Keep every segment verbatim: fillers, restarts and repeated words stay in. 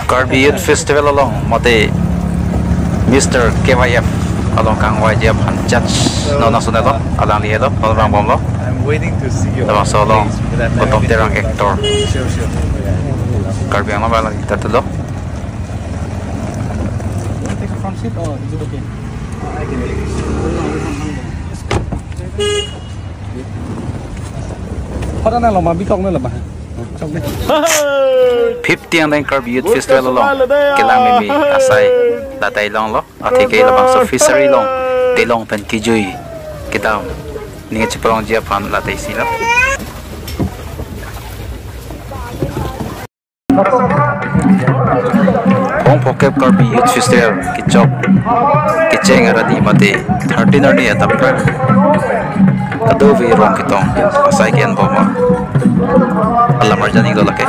Karbi Youth Festival along mate Mister K Y F along kangvaiji aphan judge non ason lo, alangli helo, non vang bomlo. I'm waiting to see you. Labangso along Gautam Terang, actor. Sure, sure. Karbi Anglong alang kita tulo. Take a front seat or is it okay? Hot na lo ma bikok na lo ba. Fifty angdeng Karbi Youth Festival along kelang meme asai latai longlo, atheke labangso fishery along telong pen kejui kedam ning chepalongji aphan latai silo. Bong phokep Karbi Youth Festival kechok kecheng arni mate thirteen arni adap pran kadokave rong ketong asai ke-en bom alam arjan-iklo lake.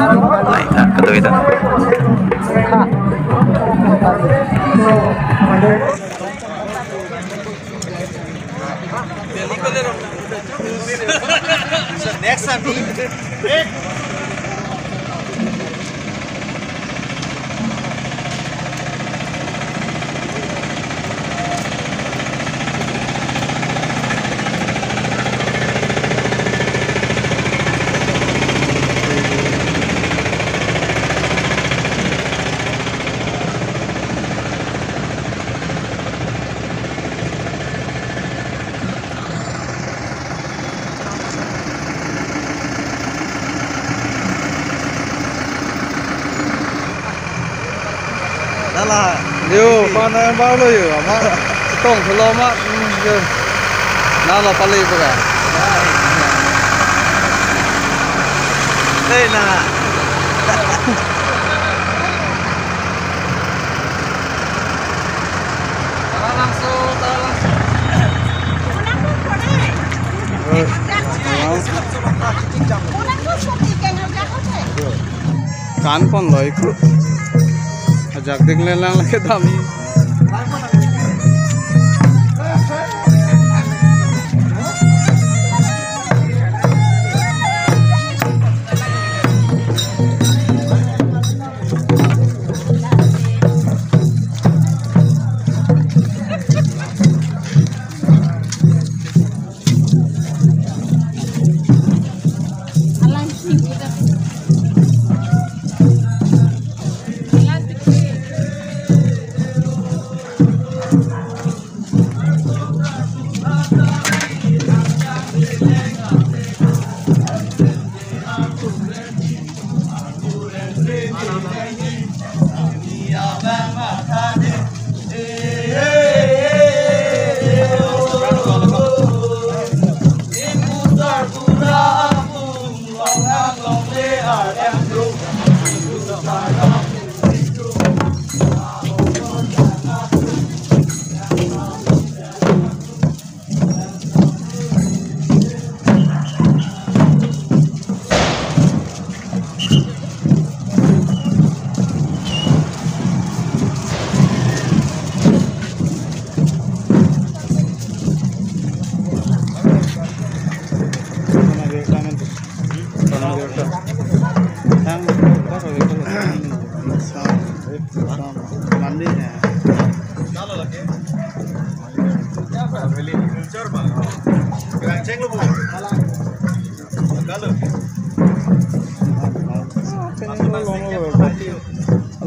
Lain tha kadokave ta. Dala. Yo, pana balo yo, ama tong selo ma, mm, yo. Na lo pali buka. Hey, na. Tara langsung, tara langsung. Kan pon lo iku. Ajak ding lelang lagi dami.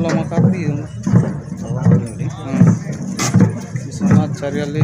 Loma Karbi. Hmm. Biswanath Chariali.